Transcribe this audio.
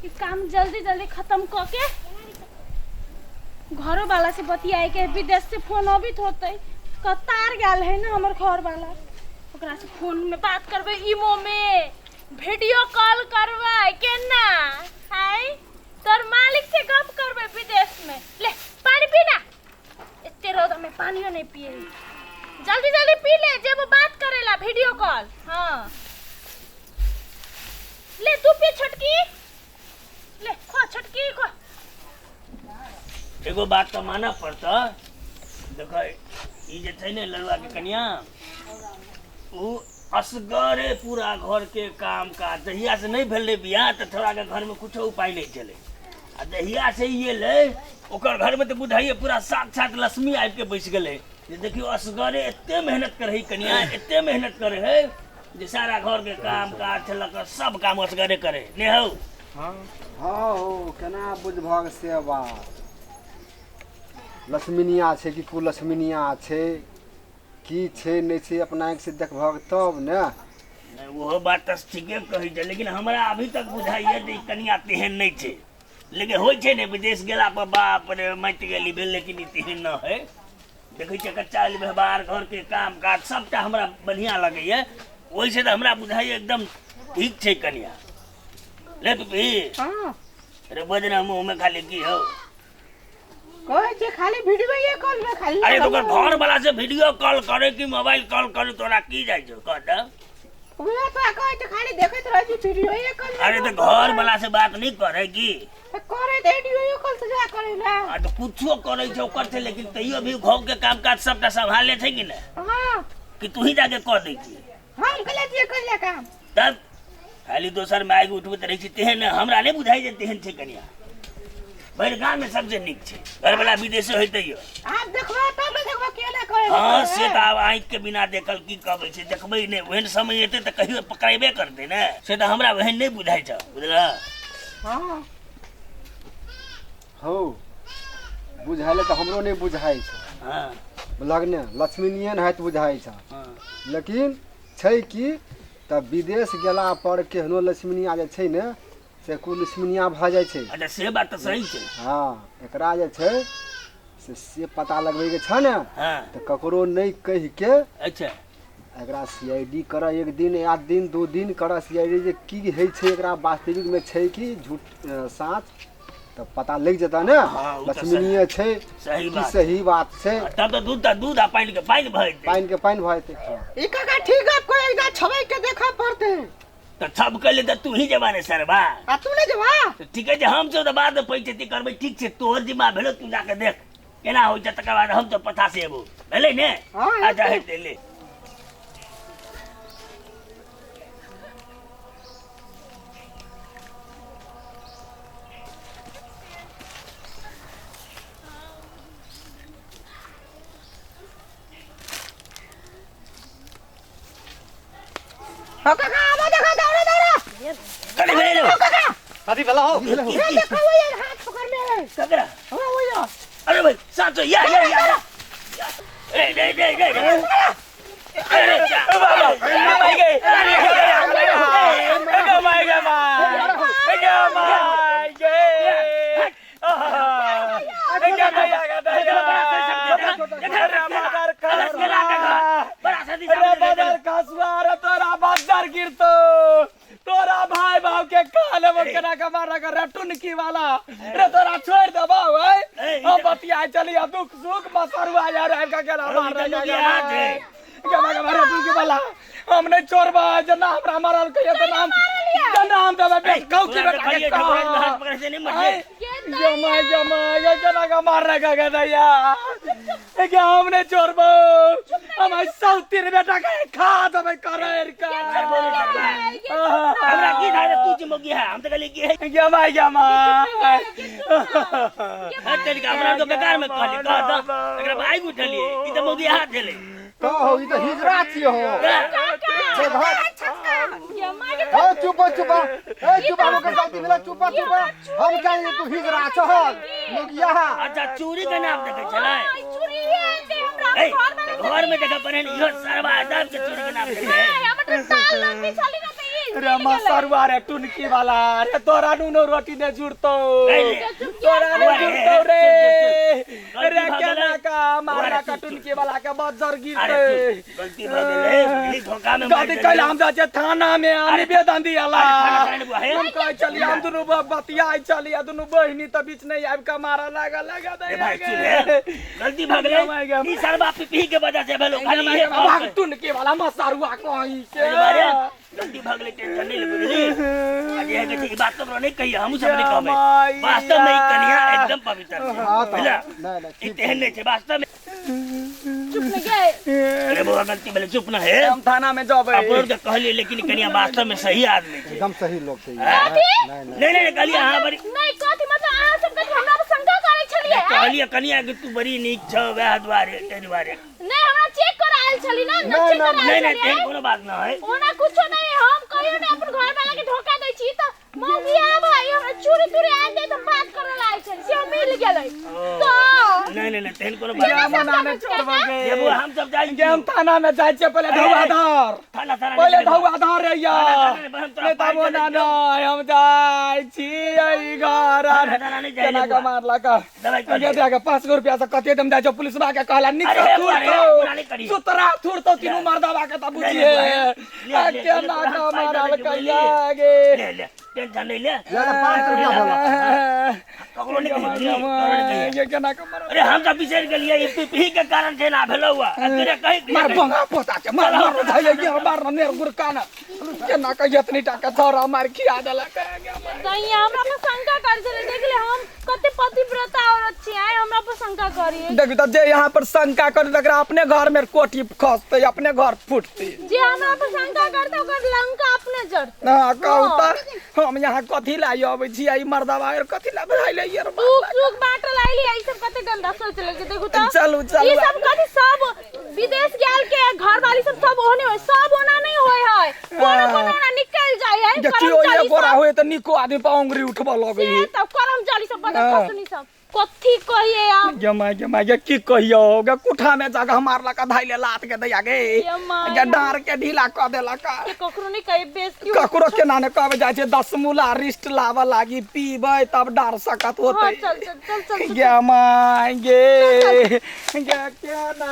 ई काम जल्दी जल्दी खत्म कऽ के घरो वाला से बतियाए के विदेश से फोन अबित होतै। कतार गेल है ना हमर घर वाला, ओकरा से फोन में बात करबै, इमो में वीडियो कॉल करबै केना आय तोर मालिक से गप करबै विदेश में। ले पानी पी ना, एते रौदा में पानियो नहीं पिए, जल्दी जल्दी पी ले जेबो बात करेला वीडियो कॉल। हाँ ले तू पी छोटकी, ले खो छोटकी खो। एगो बात तऽ मानऽ पड़तऽ, देखै ई जे छै ने लड़ुआ के कनिया, उ असगरे पूरा घर के काम काज, जहिया से नहीं भेलै बियाह तऽ थोड़ा के घर में कुछो उपाय नहीं चले, आ जहिया से ई एलै ओकर घर में तऽ बुझाइए पूरा साक्षात लक्ष्मी आबि के बैस गेलै। जे देखियौ असगरे एते मेहनत करै है कनिया, एते मेहनत करै है जे सारा घर के काम काज से लऽ कऽ सब काम असगरे करे ने हौ। हाँ हौ, केना बुझबहक से बात, लक्ष्मीनिया छै कि कुलक्ष्मीनिया छै, की छै नहि छै, अपना आँखि से देखबहक तब ने। नहि ओहो बात तऽ ठीके कहै छै, लेकिन हमरा अभी तक बुझाइए जे ई कनिया तेहन नहि छै, लेकिन होइ छै ने विदेश गेला पर बाप रे मटि गेली भेल, लेकिन ई तेहन न है। देखै छियै एकर चालि व्यवहार, घरके काम काज सबटा हमरा बढ़िआँ लगैए, ओहिसँ तऽ हमरा बुझाइए एकदम ठीक छै कनिया। ले पीपी। हाँ। अरे बजना मुँह में खाली की हो कहै छै खाली वीडियो कॉल में खाली। अरे तो ओकर घर वाला से वीडियो कॉल करे कि मोबाइल कॉल करे तोरा की जाइ छौ कह तऽ। उहे तो कहै छै खाली देखैत रहै छी वीडियो कॉल। अरे तो घर वाला से बात नहीं करे की करे तऽ वीडियो कॉल से जा करे ना। आ तो कुछो करे छै ओकर छै, लेकिन तैयो भी घर के काम काज सबटा संभाले छै कि नहीं? हाँ। कि तू ही जाके कह दै छी? हम कले छियै करले काम। तब खाली दोसर में आगि उठबैत रहै छी तेहन हमरा नहि बुझाइ जे तेहन छै कनिया। भरि गाम में सबसे नीक छै घरवला विदेशे होय तैयो। आब देखबो तब ने देखबो केना करे। हाँ से तऽ आब आँखि के बिना देखल की कहबै छै, देखबै नहि, ओहन समय एतै तऽ कहियो पकड़ेबे करतै ने, से तऽ हमरा ओहन नहि बुझाइ छौ बुझलह। हाँ हौ, बुझाइले तऽ हमरो नहि बुझाइ छै। हाँ। लगने लक्ष्मीनियन होइत बुझाइ छै। हाँ। लेकिन छै कि तऽ विदेश गेला पर केहनो लक्ष्मीनिया जे छै ने से कुलक्ष्मीनिया भऽ जाइ छै। अच्छा से बात तऽ सही छै। हाँ, एकरा जे छै से पता लगबैके छै ने। हाँ। तऽ ककरो नहि कहिके। अच्छा। एकरा सी I D करऽ एक दिन या दिन दू दिन करऽ सी I D जे की होइ छै एकरा वास्तविकमे छै कि झूठ साँच, तऽ पता लागि जेतऽ ने। हाँ, उ तऽ लक्ष्मीनिये छै सही की बात। सही बात छै। तब तऽ दूध तऽ दूध आ पानि के पानि भऽ जेतै। पानि के पानि भऽ जेतै। हाँ। ई काका ठीक है, कोई एकदा छबै के देखऽ पड़तै। तऽ छब कैले तऽ तू ही जेबा ने सरबा। आ तू नहि जेबा? तऽ ठीके छै, हम सब तऽ बाद में पैंचैती करबै, ठीक छै, तोहर जिम्मा भेलो, तू जाके देख केना होइ छै, तकर बाद हम सब पछा से एबो, भेलै ने? हाँ, अच्छा हेतै। हेतै, ले। हो काका, आबो देखो, दौड़ो दौड़ो। कथी भेलै रे? हो काका। कथी भेला हो? ये देखो, वो यार हाथ पकड़ने है। ककरा? हाँ, वो यार। अरे भाई, साचो, या, या, या, या। रे, रे, रे, रे, रे। अरे, जा। माई गई। अरे, माई गई, माई गई, माई गई। तोरा गिरतो तोरा भाई भाव के काल वो केना के मारा के रे टुनकी वाला रे, तोरा छोड़ देबो ओए। हम बतिया चली आ दुख सुख मसरुआ यार आबि के केना मार रे केना के मार टुनकी वाला, हम नहीं छोड़बो जना हमरा मारल कहियो त नाम जना हम देबै बेट कहू की बेटा के जमा जमा ये केना के मार रे के दैया ए हम नहीं छोड़बो, हम आई सौतीर बेटा के खा देबै करैर के। हमरा की था तू चिमोगी है, हम तो कहली की है जमा जमा। हट तरीका हमरा तो बेकार में कहली कह द, एकरा भाई उठलिए ई त मोगी हाथ भेलै। कहो ई तऽ हिजरा छियै हो। ए चुप चुप, ए चुप, हमर गलती भेलै, चुप चुप, हम कहलियै तू हिजरा छहल मोगिया। अच्छा चूड़ी के नाम देखै छलै? चूड़ी हे हमरा ए घर में देखै पड़े इहो सरवा दाब के चूड़ी के नाम देखै। हमर तऽ ताल लंबी छली ना तऽ ई रे मिल गेलै। मसरुआ रे टुनकी वाला रे तोरा नुनो रोटी ने जुड़तो नहीं, नहीं। तोरा ने अरे, जुड़तो रे चुप, चुप, चुप। रे गलती भऽ केना गेलै। का मारला अरे, का चुप, चुप। टुनकी वाला के बज्जर गिरते अरे चुप, गलती भऽ गेलै बुझली धोखा में मारि गलती कैला देलियै। हम जाइ छियै थाना में आ निवेदन दियाला अरे, थाना थाना बुआ, हे। हम कहै छलियै हम दुनू बतियाइ छलियै दुनू बहिनी तऽ बीच नहि आबि कऽ मारऽ लागल लगा रे भाई चुप रे गलती भऽ गेलै ई सरबा पिपही के वजह से भेलो खाली इहे भाग टुनकी वाला मसरुआ कहीं के अरे भाई रे, गलती भऽ गेलै टेंशन नहि ले बुझली आ जे है ई बात ककरो नहि कहिए हमहूँ सब नहि कहबै वास्तव में ई कन्या एकदम पवित्र छै हाँ तऽ बुझला नहि नहि ई ठीक तेहन नहि छै वास्तव में चुप न गए अरे बौआ गलती भेलै चुप न हे हम थाना में जबै अपनो के कहलियै लेकिन कन्या वास्तव में सही आदमी छै एकदम सही लोग छै ई। कथी? नहि नहि नहीं नहीं कहलियै अहाँ बड़ी नहीं कथी मतलब अहाँ सब कथी हमरा पर शंका करै छलियै आँय? कहलियै कन्या कि तू बड़ी नीक छौ वएह दुआरे ताहि दुआरे नहीं हमरा चेक कर आयल छली ना नहीं, चेक कर नहीं आयल नहीं छली तेहन आँय? कोनो बात न है ओना कुछो नहीं हम कहियो नहीं अपन घर वाला के धोखा दै छी त मौगी आ भाई हमरा चूड़ी तूड़ी आन दे त बात करे ला आयल छली से हम मिल गेलै तो नहीं नहीं नहीं तेहन कोनो बात हम ओना नहि छोड़बै जे बौआ हम सब जाइ गे हम थाना में जाइ छियै पहिले धौआ धर थाना थाना पहिले नहीं धौआ धर रे यार थाना, थाना, हम तोरा नहि तब पाइ ओना दऽ नहि हम जाइ छियै घर थाना, थाना नहि जाइ केना रे कऽ बुआ। मारलक दवाइ कऽ गे लिअ। दे के 5 गो रुपया से कते दम जाइ छौ पुलिसवा के कहला निक अरे, थुर अरे, तो ओना नहि करिहे। सुतरा थुर तो तीनू मर्दवा के त नहीं, बुझिए नहीं, आ ले, ले, केना तोरा कऽ हम पाइ दऽ मारल दै छियौ, कहिया गे ले ले टेंशन नहीं ले ले ले 500 रुपया भेल ककरो नहीं कहिए बुझली? ककरो नहीं कहिए ये केना कऽ मारल अरे हम सब बिसरि गेलियै ई पिपही के कारण छै ना भेलौ हुआ तेरे कहि मार बंगा पोता के मार मार धैले ये मार नेर गुरकाना केना कऽ एतनी टा के छौड़ा मार खिया देलक दैया हमरा पर शंका कर छले देख ले हम कते पतिव्रता औरत छी आय हमरा पर शंका करिए देखी तऽ जे यहाँ पर शंका करी तकरा अपने घर में कोठी खसते अपने घर फूटते जे हमरा पर शंका करते ओकर लंका अपने जड़ते ना कहू तऽ हम यहाँ कथी ला अबै छी ई मर्दवा आर कथी ला भइले यार दुख सुख बांटल आइली ई सब कते गंदा सोच लगे देखू तऽ चलू, चलू। ई सब कथी सब विदेश गेल के घर वाली सब सब ओहने होय सब ओना नहीं होय है कोनो कोनो ओना निकल जाय है देखियो ये गोरा होय तऽ निको आदमी पर अंगुरी उठबऽ लगै से तब करमचारी सब बदल खसनी सब कथी कहिए आप गे माय गे माय गे की कहियो गे कुठा में जाके मारलक धाइले लात के दैया गे गे माय। गे डाँर के ढीला कऽ देलक के ककरो नहीं कही बेइज्जती ककरो केना ने कहबै जाइ छै 10 मूला रिस्ट लाबऽ लागी पीबै तब डाँर सकत हाँ होतै चल चल चल चल गे माय गे गे केना